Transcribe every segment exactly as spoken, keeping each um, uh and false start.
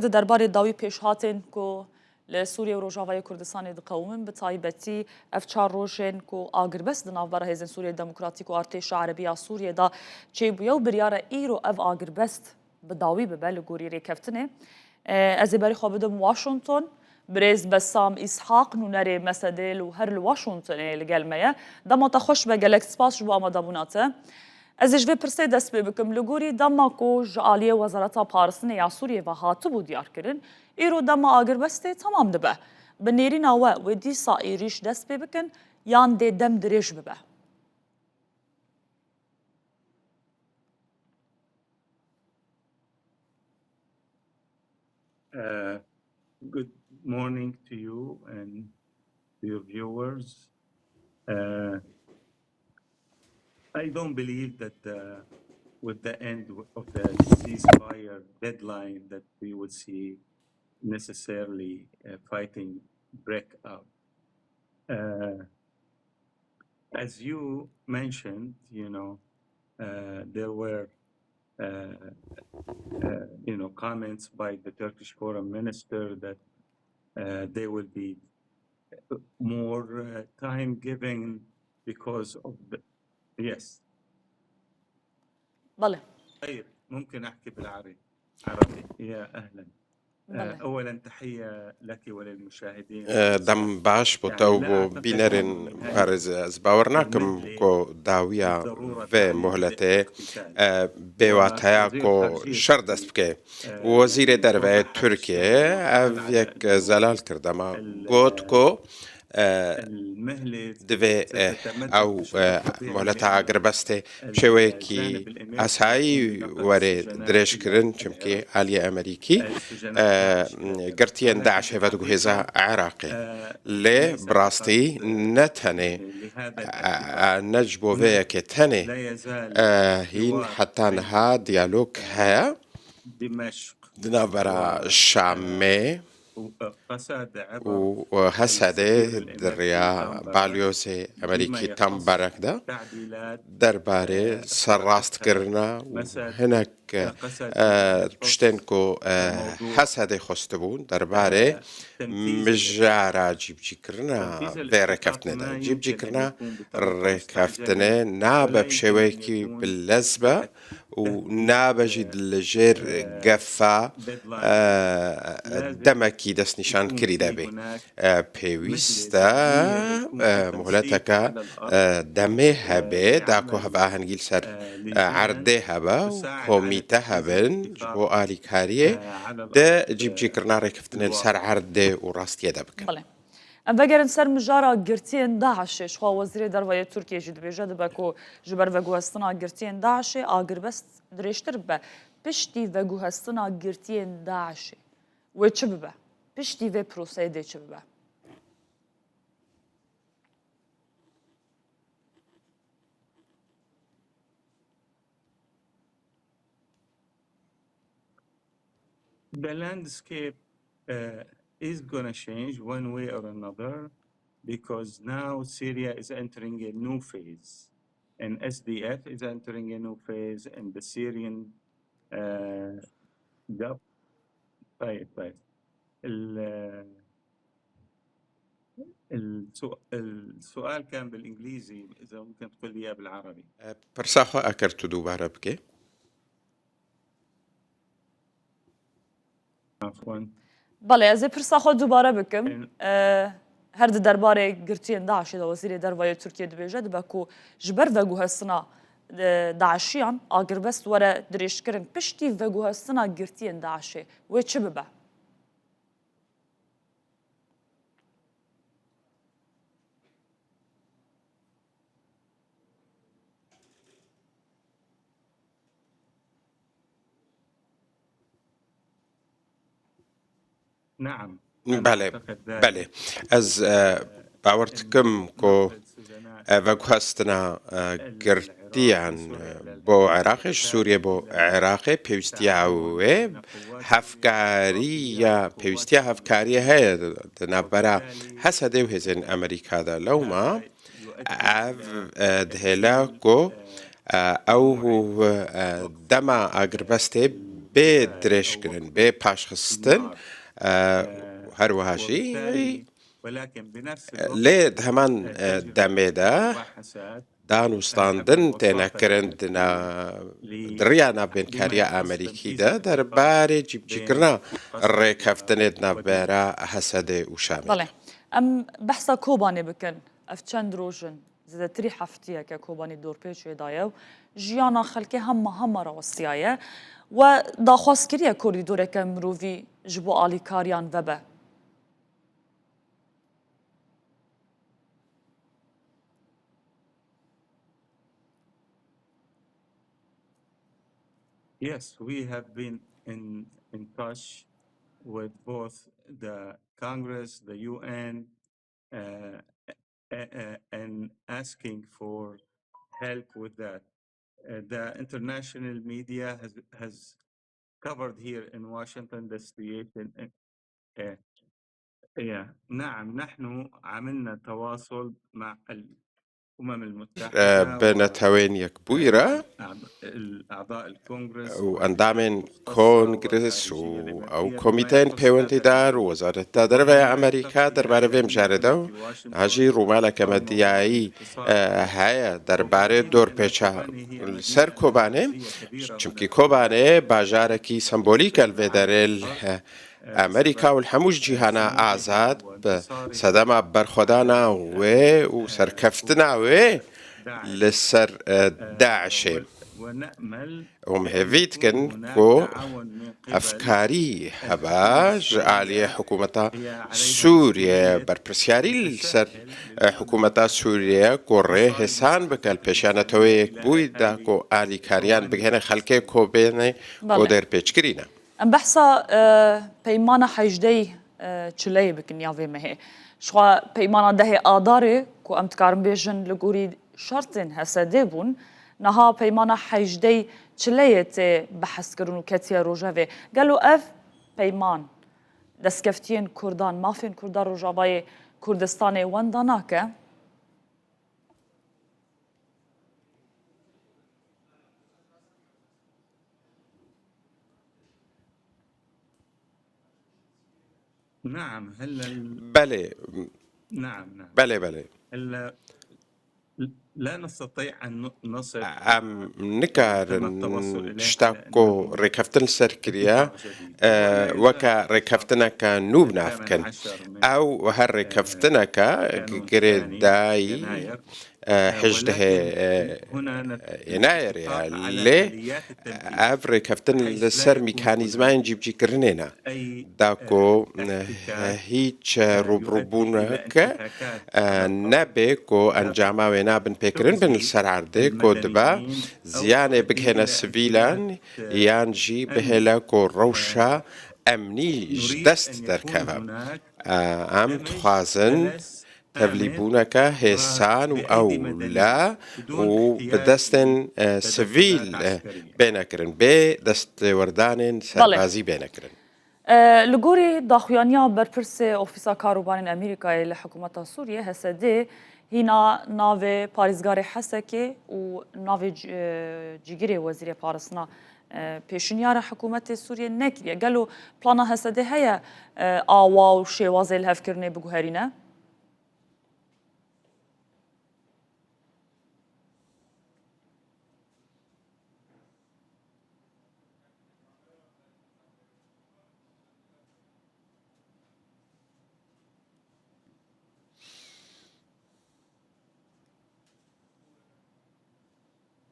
Di derbarê dawî pêşhatên ku li Sûriye û Rojavayê Kurdistanê diqewimin, bi taybetî ev çar rojên ku agirbest di navbera Hêzên Sûriyê Demokratîk û Artêşa Erebî ya Sûriyê de çêbûye û biryar e îro ev agirbest bi dawî bibe li gorî rêkeftinê. E, ez ê berî xwe bidim Washington. Birêz Bessam Îshaq, nûnerê Mesedê li her li Washingtonê li gel me ye. Dema te xweş be, gelek spas ji bo amadebûna te. Ez ê ji vê pirsê dest pê bikim. Li gorî dema ku ji aliyê Wezareta Parastinê ya Sûriyê ve hatibû diyarkirin, îro dema agirbestê temam dibe. Bi nêrîna we, wê dîsa êrîş dest pê bikin yan dê dem dirêj bibe? Uh, good morning to you and to your viewers. Uh, I don't believe that uh, with the end of the ceasefire deadline that we will see necessarily uh, fighting break out. Uh, as you mentioned, you know, uh, there were uh, uh, you know, comments by the Turkish foreign minister that uh, there will be more uh, time given because of the, yes. بلى. طيب، ممكن أحكي بالعربي؟ عربي. يا أهلا. بلى. أولا تحية لك وللمشاهدين. Dem baş bo te û bo bînerên parêz. Ez bawer nakim ku dawiya vê muhletê bêwat heye ku şer dest bike. Wezîrê Derve yê Tirkiyê ev yek zelal kir dema got ku divê ew muhleta agirbestê bi şêweyekî asayî were dirêjkirin, çimkî aliyê Amerîkî girtiyên DAIŞê vediguhêza Iraqê. Lê bi rastî ne tenê, ne ji bo vê yekê tenê, hîn heta niha diyalog heye di navbera Şamê û Hesedê di riya balyozê Amerîkî Tom Barrack de derbarê serrastkirina û hinek tiştên ku Hesedê xwestibûn derbarê mijara cîbicîkirina vê rêkeftinê de. Cîbicîkirina rêkeftinê nabe bi şêweyekî bi lez be û nabe jî li jêr gefa demekî destnîşankirî de bê. Pêwîst e muhleteke demê hebe da ku hevahengî li ser erdê hebe û komîte hebin ji bo alîkariyê di cîbicîkirina rêkeftinê li ser erdê û rastiyê de bikin. Belê. Em vegerin ser mijara girtiyên DAIŞê. Ji xwe Wezîrê Derve yê Tirkiyê jî dibêje dibe ku ji ber veguhestina girtiyên DAIŞê agirbest dirêjtir bibe. Piştî veguhestina girtiyên DAIŞê wê çi bibe? Piştî vê proseyê dê çi bibe? The landscape uh, is going to change one way or another because now Syria is entering a new phase and S D F is entering a new phase and the Syrian uh, gov طيب طيب ال السؤال كان بالانجليزي اذا ممكن تقول لي اياه بالعربي. Pirsa xwe eker tu dubare bike. عفوا. Belê, ez ê pirsa xwe dubare bikim. Em, e, her di derbarê girtiyên DAIŞê de Wezîrê Derve yê Tirkiyê dibêje, dibe ku ji ber veguhestina, e, DAIŞiyan agirbest were dirêjkirin. Piştî veguhestina girtiyên DAIŞê wê çi bibe? نعم. Belê, belê. Ez e, bawer dikim ku e, veguhestina e, girtiyan e, bo Iraqê, ji Sûriyê bo Iraqê pêwîstiya wê hevkariya, pêwîstiya hevkariyê heye di navbera Hesedê û hêzên Amerîka de. Lewma ev e, dihêle ku e, ew e, dema agirbestê bê dirêjkirin, bê paşxistin, e, her wiha jî, e, lê di heman, e, demê de danûstandin têne kirin di na-, di riya navbênkariya Amerîkî de derbarê cîbicîkirina rêkeftinê di navbera Hesedê û Şamê. Belê. Em behsa Kobanê bikin. Ev çend roj in, zêdetirî heftiyeke Kobanê dorpêçê daye û jiyana xelkê hema hema rawestiyaye. We daxwaz kiriye koridoreke mirovî ji bo alîkariyan vebe? Yes, we have been in, in touch with both the Congress, the U N, uh, uh, uh, and asking for help with that. Uh, the international media has, has covered here in Washington the situation. Uh, uh, yeah. نعم، نحن عملنا تواصل مع الأمم المتحدة، bi Netewên Yekbûyî re, û endamên Kongres û ew komîteyên pêwendîdar û Wezareta Derve ya Amerîka derbarê vê mijarê de û niha jî rûmaleke medyayî, e, heye derbarê dorpêça li ser Kobanê, çimkî Kobanê bajarekî sembolîk e li vê derê li, e, Amerîka û li hemû ji cîhana azad bi sedema berxwedana wê û serkeftina wê li ser, e, DAIŞê. Û em hêvî dikin ku hevkarî hebe ji aliyê hikûmeta Sûriyê, berpirsyarî li ser, e, hikûmeta Sûriyê ku rê hêsan bike li pêşiya Neteweyê Yekbûyî de ku alîkariyan bigihêne xelkê Kobanê û dêrpêçkirî ne. Em behsa, e, peymana hejdehê, e, çileyê bikin ya vê mehê. Ji xwe peymana dehê Adarê ku em dikarin bêjin li gorî şertên Hesedê bûn, niha peymana hejdehê çileyê tê behskirin û ketiye rojevê. Gelo ev peyman destkeftiyên Kurdan, mafên Kurda Rojavayê Kurdistanê wenda nake? نعم، هلا ال- Belê. نعم، نعم. Belê, belê. هلا لا نستطيع أن ن- نصل Em nikarin التوصل إليه tişta ku rêkeftin li ser kiriye, e, weke rêkeftineke nû bi nav kin. Ew her rêkeftineke girêdayî, e, hejdehê, e, Ênayerê ye. Lê ev rêkeftin li ser mîkanîzmayên cîbicîkirinê ne. Da ku, e, hîç rûbirûbûneke, e, nebe ku encama wê nabin pêkirin bin li ser erdê ku dibe ziyanê bigihêne sivîlan yan jî bihêle ku rewşa emnî ji dest derkeve. E, em dixwazin tevlîbûneke hêsan û ewle û bi destên, e, sivîl, e, bêne kirin, bê destêwerdanên serbazî bêne kirin. E, li gorî daxuyaniya berpirsê Ofîsa Karûbarên Amerîkayê li hikûmeta Sûriyê, H S D, hîna navê parêzgarê Hesekê û navê c-, e, cîgirê wezîrê parastina, e, pêşinyara hikûmetê Sûriyê nekiriye. Gelo plana H S D heye, e, awa û şêwazê lihevkirinê biguherîne?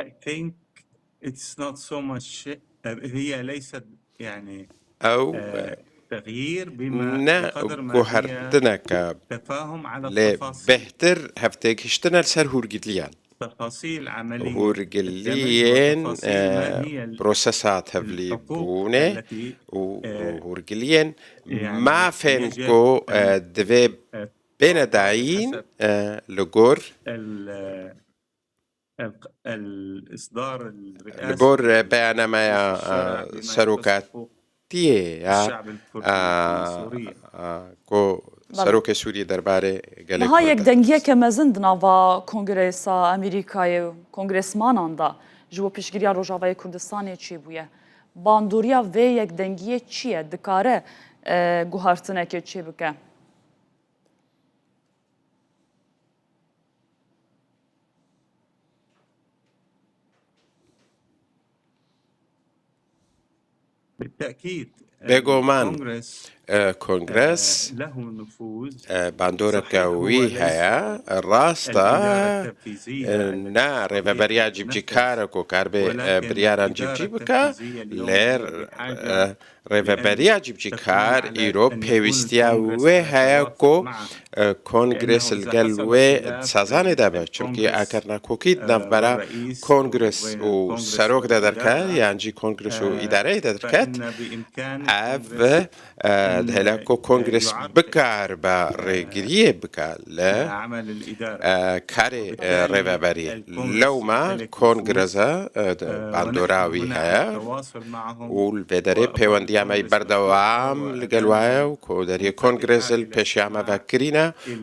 I think it's not so much, هي ليست يعني، Ew, e, تغيير بما، ne بقدر ما هي guhertineke, تفاهم على lê التفاصيل. Bêhtir hevtêgihiştin e li ser hûrgiliyan. تفاصيل عملية Hûrgiliyên, التدمج وتفاصيل e, ما هي ال- prosesa tevlîbûnê الحقوق التي، û, e, û hûrgiliyên يعني mafên يجب ku, e, أن divê bêne dayîn, e, li gor ال- ال- الإصدار li الرئاسي gor, e, beyanemeya, e, الشرع بما يخص حقوق serokatiyê ya, الشعب الكردي a, في سوريا. A, ku Belê. Serokê Sûriyê derbarê gelê Niha Kurd e. Yekdengiyeke mezin di nava Kongresa Amerîkayê û kongresmanan de ji bo piştgiriya Rojavayê Kurdistanê çêbûye. Bandoriya vê yekdengiyê çi ye? Dikare, e, guhartinekê çêbike? Bêguman, e, Kongres, e, bandoreke wî heye. Rast e, e, ne rêveberiya cîbicîkar e ku karibe, e, biryaran cîbicî bike, lê, e, rêveberiya cîbicîkar îro pêwîstiya wê heye ku, e, Kongres li gel wê sazanê de be. Çimkî eger nakokî di navbera Kongres û serok de derket, yan jî Kongres û îdareyê de derket, ev, e, dihêle ku Kongres bikaribe rêgiriyê bike li, e, karê, e, rêveberiyê. Lewma Kongresa, e, bandora wî heye û li vê derê pêwendiya me yî berdewam li gel we ye û ku deriyê Kongres li pêşiya me vekirîne.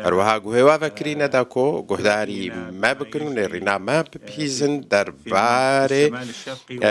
Her wiha guhê we vekirîne da ku guhdarî me bikin û nêrîna me bibihîzin derbarê, e,